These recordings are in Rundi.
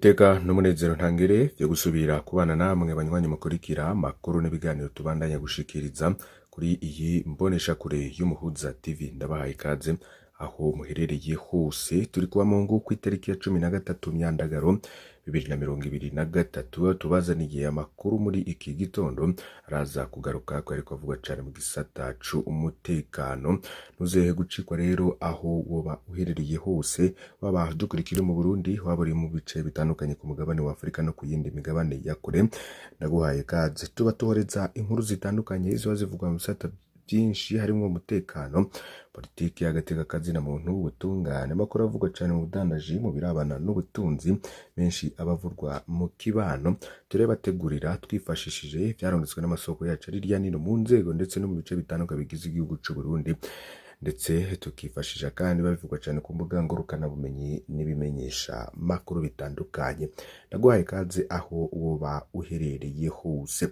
Niteka n'umunezero ntangere vyo gusubira kubana namwe banywanyi mukurikira amakuru n'ibiganiro tubandanya gushikiriza kuri iyi mboneshakure y'Umuhuza TV. Ndabahaye ikaze aho muherereye hose. Turi kuba mu ngu kw'itariki ya 13 Myandagaro 2023, tubazaniye amakuru muri iki gitondo araza kugaruka ko ariko avugwa cane mu gisata c'umutekano. Ntuzehe gucikwa rero aho woba uherereye hose, waba dukurikira mu Burundi, waba uri mu bice bitandukanye ku mugabane wa Afurika no ku yindi migabane ya kure, ndaguhaye ikaze. Tuba tuhoreza inkuru zitandukanye ziba zivugwa mu bisata byinshi, harimwo umutekano, politiki, agateka kazina muntu, ubutungane, amakuru avugwa cane mu budandaji, mu birabana n'ubutunzi, menshi abavurwa mu kibano. Turebategurira twifashishije ivyarungitswe n'amasoko yacu ari hirya nino mu nzego ndetse no mu bice bitandukanye bigize igihugu c'u Burundi, ndetse tukifashisha kandi babivugwa cyane ku mbuga ngurukanabumenyi n'ibimenyesha makuru bitandukanye. Ndaguhaye ikaze aho woba uherereye hose.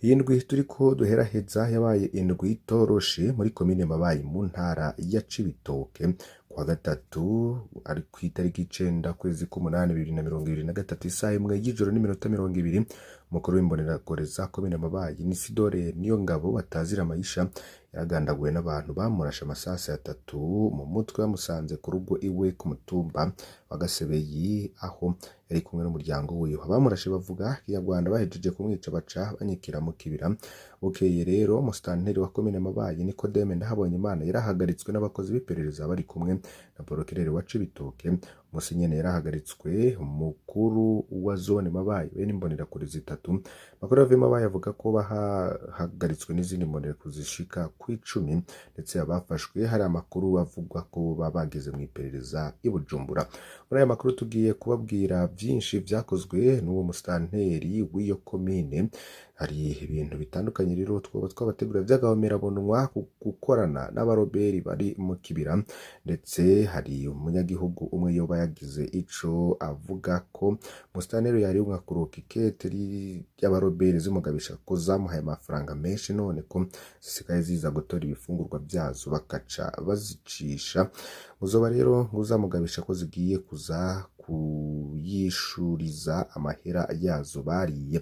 Iyi ndwi turiko duheraheza yabaye indwi itoroshe muri komine Mabayi mu ntara ya Cibitoke. Kuwa gatatu, ari ku itariki 9 kwezi k'umunani 2023, isaha 1 y'ijoro n'iminota 20, umukuru w'imbonerakure za komine Mabayi ni Sidore Niyongabo batazira Mayisha yaragandaguwe n'abantu bamurashe amasasi atatu mu mutwe bamusanze ku rugo iwe ku mutumba wa Gasebeyi, aho yari kumwe n'umuryango wiwe. Abamurashe bavuga Kinyarwanda, bahejeje kumwica baca banyikira mu kibira. Bukeye rero, musitanteri wa komine Mabayi Nikodeme Ndahabonyimana yarahagaritswe n'abakozi b'iperereza bari kumwe na porokireri wa Cibitoke. Musi nyene yarahagaritswe umukuru wa zone Mabayi bene imbonerakure zitatu. Makuru ava Mabayi avuga ko bahagaritswe n'izindi mbonerakure zishika ku 10, ndetse abafashwe hari amakuru avugwa ko baba bageze mu iperereza i Bujumbura. Muri aya makuru tugiye kubabwira vyinshi vyakozwe n'uwo musitanteri w'iyo komine. Hari ibintu bitandukanye rero twoba twabategurira vy'agahomerabunwa gukorana n'abaroberi bari mu kibira, ndetse hari umunyagihugu umwe yoba yagize ico avuga ko musitanteri yari kuruka ikete ry'abaroberi zimugabisha ko zamuhaye amafaranga menshi, none ko zisigaye ziza gutora ibifungurwa vyazo bakaca bazicisha. Muzoba rero nguzamugabisha ko zigiye kuza kuyishuriza amahera yazo bariye.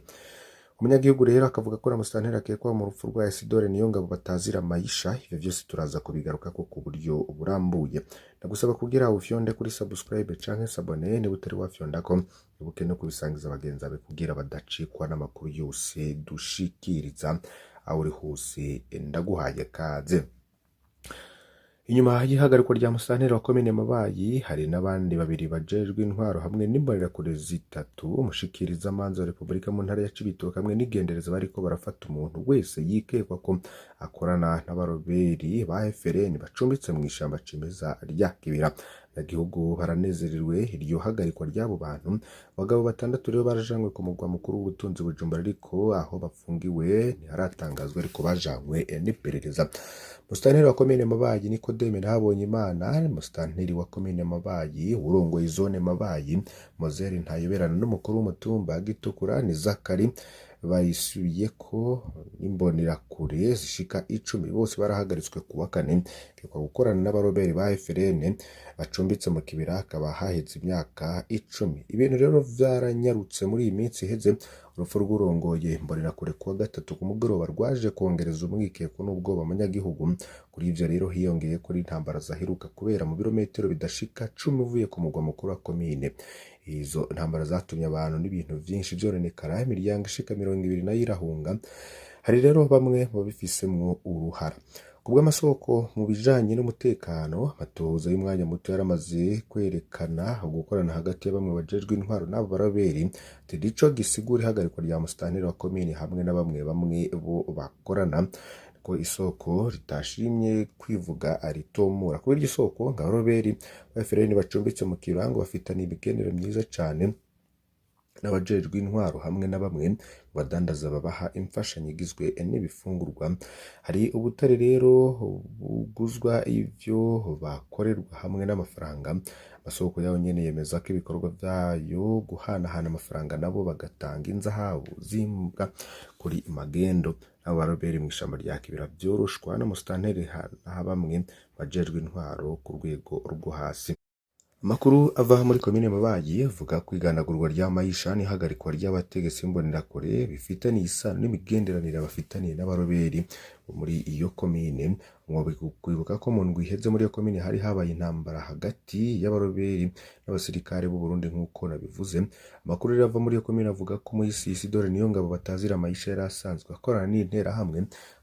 Umunyagihugu rero akavuga ko na musitanteri akekwa mu rupfu rwa Isidore Niyongabo batazira Mayisha. Ivyo vyose turaza kubigarukako ku buryo burambuye. Ndagusaba kugira ufyonde kuri subscribe canke s'abonner niba utari wafyondako, ibuke no kubisangiza bagenzi bawe kugira badacikwa n'amakuru yose dushikiriza. Aho uri hose ndaguhaye kaze. Inyuma y'ihagarikwa rya musitanteri wa komine Mabayi, hari n'abandi babiri bajejwe intwaro hamwe n'imbonerakure zitatu. Umushikirizamanza wa Repubulika mu ntara ya Cibitoke hamwe n'igendereza bariko barafata umuntu wese yikekwa ko akorana n'abaroberi ba FRN bacumbitse mw'ishamba cimeza rya Kibira. Abanyagihugu baranezerewe iryo hagarikwa ry'abo bantu. Abagabo batandatu rero barajanywe ku mugwa mukuru w'ubutunzi Bujumbura, ariko aho bafungiwe ntiharatangazwa, ariko bajanywe n'iperereza. Musitanteri wa komine Mabayi Nikodeme Ntabonyimana, musitanteri wa komine Mabayi, urongoye zone Mabayi Mozeri Ntayoberana n'umukuru w'umutumba Gitukura ni Zakari bayisubiye ko imbonerakure zishika 10, bose barahagaritswe kuwa kane, bakekwa gukorana n'abaroberi ba FRN bacumbitse mu kibira, hakaba haheze imyaka 10. Ibintu rero vyaranyarutse muri iyi minsi iheze. Urupfu rw'urongoye imbonerakure kuwa gatatu ku mugoroba rwaje kongereza umwikeko n'ubwoba abanyagihugu. Kuri ivyo rero hiyongeye ko n'intambara zaheruka kubera mu birometero bidashika 10 uvuye ku mugwa mukuru wa komine. Izo ntambara zatumye abantu n'ibintu vyinshi vyononekara, imiryango ishika 20 nayo irahunga. Hari rero bamwe mu babifisemwo uruhara. Kubw'amasoko mu bijanye n'umutekano, amatohoza y'umwanya muto yaramaze kwerekana gukorana hagati ya bamwe bajejwe intwaro n'abo baroberi. Ati nico gisigura ihagarikwa rya musitanteri wa komine hamwe na bamwe bamwe bo bakorana, ko isoko ritashimye kwivuga aritomura. Kuri iryo soko ngo abaroberi ba FRN bacumbitse mu kirango bafitanye imigenero myiza cane n'abajejwe intwaro hamwe na bamwe mu badandaza babaha imfashanyo igizwe n'ibifungurwa. Hari ubutare rero buguzwa ivyo bakorerwa hamwe n'amafaranga. Amasoko yaho nyene yemeza ko ibikorwa vyayo guhanahana amafaranga, nabo bagatanga inzahabu zimbwa kuri magendo n'abo baroberi mw'ishamba rya Kibira, vyoroshwa na musitanteri na bamwe bajejwe intwaro ku rwego rwo hasi. Amakuru ava muri komine Mabayi avuga ko iganagurwa rya Mayisha n'ihagarikwa ry'abategetsi b'imbonerakure bifitaniye isano n'imigenderanire bafitaniye n'abaroberi bo muri iyo komine. Kwibuka ko mu ndwi iheze muri iyo komine hari habaye intambara hagati y'abaroberi n'abasirikare b'u Burundi nk'uko nabivuze. Amakuru rero ava muri iyo komine avuga ko Muyisi Isidore Niyongabo batazira Mayisha yari asanzwe akorana n'interahamwe,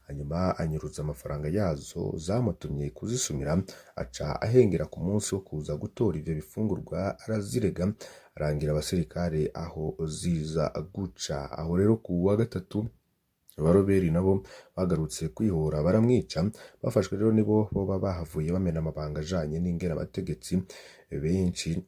hanyuma anyuruza amafaranga yazo zamutumye kuzisumira, aca ahengera ku munsi wo kuza gutora ivyo bifungurwa arazirega, arangira abasirikare aho ziza guca. Aho rero ku wa gatatu abaroberi nabo bagarutse kwihora baramwica. Bafashwe rero nibo boba bahavuye bamena amabanga ajanye n'ingene abategetsi benshi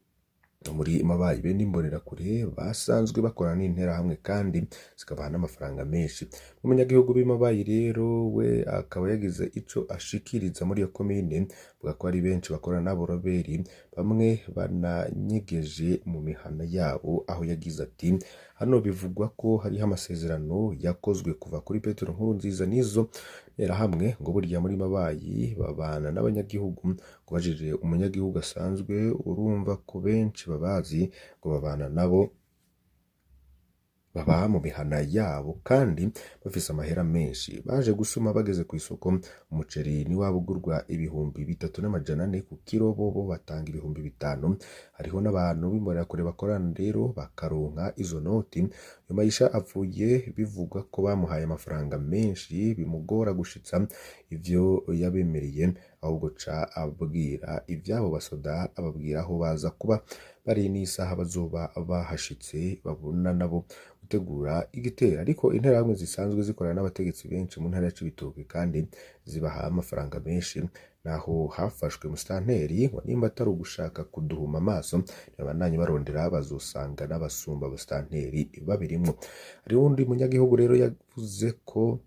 muri Mabayi bene imbonerakure basanzwe bakorana n'interahamwe kandi zikabaha n'amafaranga menshi. Umunyagihugu b'i Mabayi rero we akaba yagize ico ashikiriza muri iyo komine, avuga ko ari benshi bakorana n'abaroberi, bamwe bananyegeje mu mihana yabo, aho yagize ati: "Hano bivugwa ko hariho amasezerano yakozwe kuva kuri Petero Nkurunziza n'izo nterahamwe, ngo burya muri Mabayi babana n'abanyagihugu." Kubajije umunyagihugu asanzwe, urumva ko benshi babazi, ngo babana nabo, baba mu mihana yabo kandi bafise amahera menshi. Baje gusuma bageze ku isoko, umuceri niwaba ugurwa 3400 ku kiro, bobo batanga 5000. Hariho n'abantu b'imbonerakure bakorana rero bakaronka izo noti. Uyu Mayisha apfuye bivugwa ko bamuhaye amafaranga menshi, bimugora gushitsa ivyo yabemereye, ahubwo ca abwira ivy'abo basoda, ababwira aho baza kuba bari n'isaha bazoba bahashitse, babona nabo gutegura igitero. Ariko interahamwe zisanzwe zikorana n'abategetsi benshi mu ntara ya Cibitoke kandi zibaha amafaranga menshi, naho hafashwe musitanteri ngo nimba atari ugushaka kuduhuma amaso, ntibabandanye barondera bazosanga n'abasumba musitanteri babirimwo. Hariho uwundi munyagihugu rero yavuze ko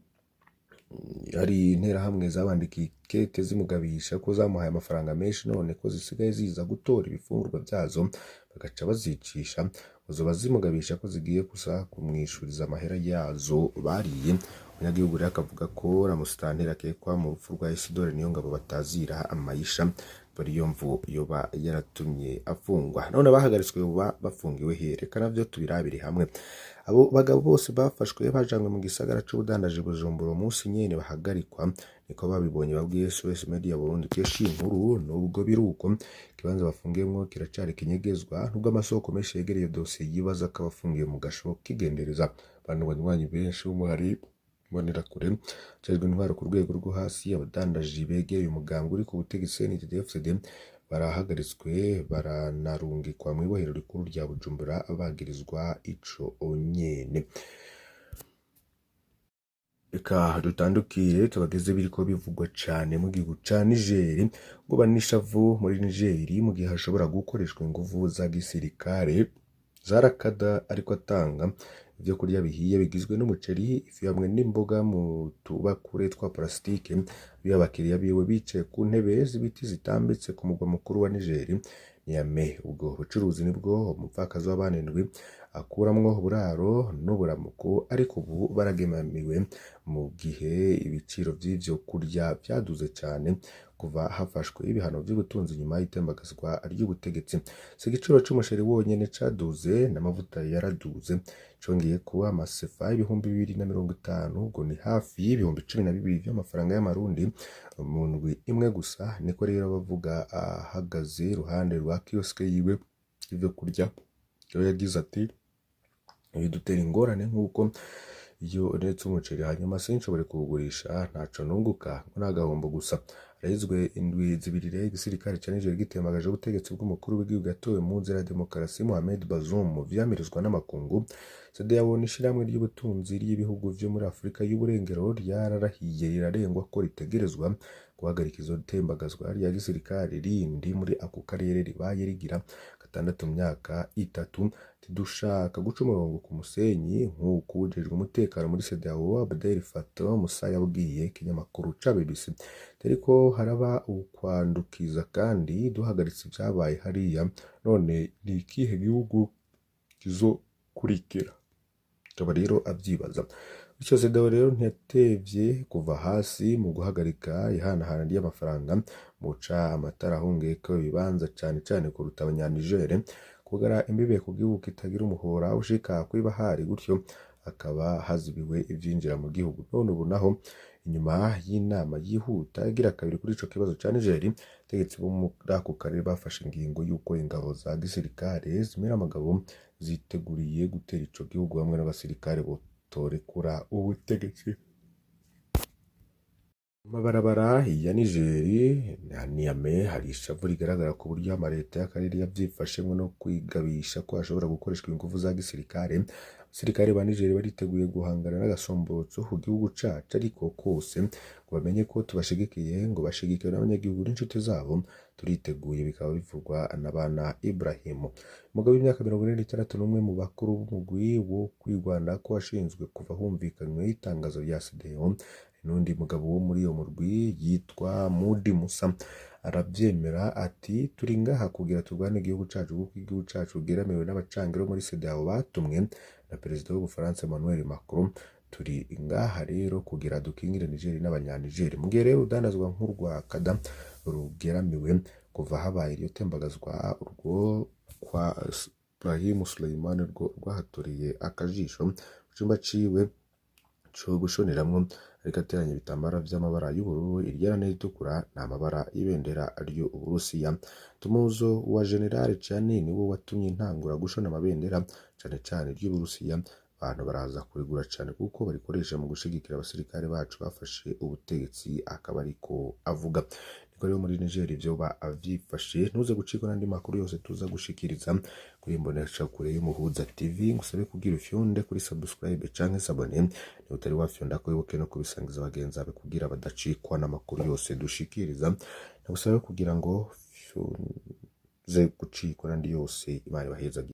hari interahamwe zabandikiye ikete zimugabisha ko zamuhaye amafaranga menshi, none ko zisigaye ziza gutora ibifungurwa vyazo bagaca bazicisha, zoba zimugabisha ko zigiye gusa kumwishuriza amahera yazo bariye. Umunyagihugu rero akavuga ko na musitanteri akekwa mu rupfu rwa Isidore Niyongabo batazira Amayisha, bari iyo mvu yoba yaratumye afungwa. None abahagaritswe boba bafungiwe he? Reka navyo tubirabire hamwe. Abo bagabo bose bafashwe bajanywe mu gisagara c'ubudandaji Bujumbura umunsi nyene bahagarikwa, niko babibonye babwiye SOS Media Burundi kenshi inkuru. Nubwo biruko, ikibanza bafungiyemwo kiracari kinyegezwa, nubwo amasoko menshi yegereye dosiye yibaza ko abafungiye mu gasho kigendereza. Abantu banywanyi benshi b'umuhari mbonerakure ajejwe intwaro ku rwego rwo hasi, abadandaji begereye umugambwe uri ku butegetsi CNDD-FDD barahagaritswe, baranarungikwa mw'ibohero rikuru rya Bujumbura bagirizwa ico nyene. Reka dutandukire tubageze biriko bivugwa cane mu gihugu ca Niger, ngo banishavu muri Niger mu gihe hashobora gukoreshwa inguvu za gisirikare zarakada, ariko atanga ivyo kurya bihiye bigizwe n'umuceri, ifi hamwe n'imboga mu tubakure twa parasitike, biha abakiriya biwe bicaye ku ntebe z'ibiti zitambitse ku mugwa mukuru wa Niger, Niamey. Ubwo bucuruzi nibwo umupfakazi w'abana indwi akuramwo uburaro n'uburamuko, ariko ubu baragemamiwe mu gihe ibiciro vy'ivyo kurya vyaduze cane kuva hafashwe ibihano vy'ubutunzi nyuma y'itembagazwa ry'ubutegetsi. Si igiciro c'umuceri wonyene caduze, n'amavuta yaraduze, congeye kuba amasefa 2050, ubwo ni hafi y'12,000 vy'amafaranga y'amarundi mu ndwi imwe gusa. Niko rero bavuga ahagaze iruhande rwa kioske yiwe y'ivyo kurya. Rero yagize ati: "Bidutera ingorane nk'uko iyo ntetse umuceri hanyuma sinshobore kuwugurisha, ntaco nunguka, ngo ni agahombo gusa." Harahizwe indwi zibiri rero igisirikare ca Niger gitembagaje ubutegetsi bw'umukuru w'igihugu yatowe mu nzira ya demokarasi Mohamed Bazoum, vyamirizwa n'amakungu. CEDEAO n'ishirahamwe ry'ubutunzi ry'ibihugu vyo muri Afurika y'uburengero ryararahiye rirarengwa ko ritegerezwa guhagarika izo tembagazwa rya gisirikare rindi muri ako karere ribaye rigira gatandatu mu myaka itatu. Tidushaka guca umurongo ku musenyi, nk'uko uwujejwe umutekano muri CEDEAO Abdel Fattah Musa yabwiye ikinyamakuru ca BBC. Ariko haraba ukwandukiza kandi duhagaritse ivyabaye hariya, none ni ikihe gihugu kizokurikira? Akaba rero avyibaza. Bityo CEDEAO rero ntiyatevye kuva hasi mu guhagarika ihanahana ry'amafaranga, muca amatara ahungeko ibibanza cane cane kuruta abanyanigere, kugara imbibe ku gihugu kitagira umuhora ushika kw'ibahari, gutyo hakaba hazibiwe ivyinjira mu gihugu. None ubu naho inyuma y'inama yihuta igira kabiri kuri ico kibazo ca Niger, abategetsi bo muri ako karere bafashe ingingo y'uko ingabo za gisirikare zimira amagabo ziteguriye gutera ico gihugu hamwe n'abasirikare botorekura ubutegetsi. Mu mabarabara ya Nigeri na Niamey hari ishavu rigaragara ku buryo amareta y'akarere yavyifashemwo no kwigabisha ko hashobora gukoreshwa inguvu za gisirikare. Abasirikare ba Niger bariteguye guhangana n'agasomborotso ku gihugu cacu, ariko kose ngo bamenye ko tubashigikiye, ngo bashigikiwe n'abanyagihugu n'inshuti zabo, turiteguye, bikaba bivugwa na bana Ibrahim. Umugabo w'imyaka 46 n'umwe mu bakuru b'umugwi wo kwirwanako washinzwe kuva humvikanywe itangazo rya CEDEAO. N'undi mugabo wo muri iyo murwi yitwa Mudi Musa aravyemera, ati turi ngaha kugira turwane igihugu cacu, kuko igihugu cacu kigeramiwe n'abacangiro muri CEDEAO batumwe na perezida w'Ubufaransa Emmanuel Macron. Turi ngaha rero kugira dukingire Niger n'abanyaniger. Mu gihe rero urudandazwa nk'urwa kada rugeramiwe kuva habaye iryo tembagazwa, urwo kwa Ibrahim Suleiman rwo rwahatoriye akajisho mu cumba ciwe co gushoneramwo, ariko ateranya ibitambara vy'amabara y'ubururu, iryera n'iritukura, n'amabara y'ibendera ry'Uburusiya. Tumuzo wa General Chani niwo watumye ntangura gushona amabendera, cane cane ry'Uburusiya. Abantu baraza kurigura cane kuko barikoresha mu gushigikira abasirikare bacu bafashe ubutegetsi, akaba ariko avuga. Niko rero muri Niger vyoba vyifashe. Ntuze gucikwa n'andi makuru yose tuza gushikiriza kuri Imboneshakure y'Umuhuza TV. Ngusabe kugira ufyonde kuri subscribe canke s'abonner niba utari wafyonda, ko wibuke no kubisangiza bagenzi bawe kugira badacikwa n'amakuru yose dushikiriza. Ndagusabe kugira ngo uze gucikwa n'andi yose. Imana ibahezagire.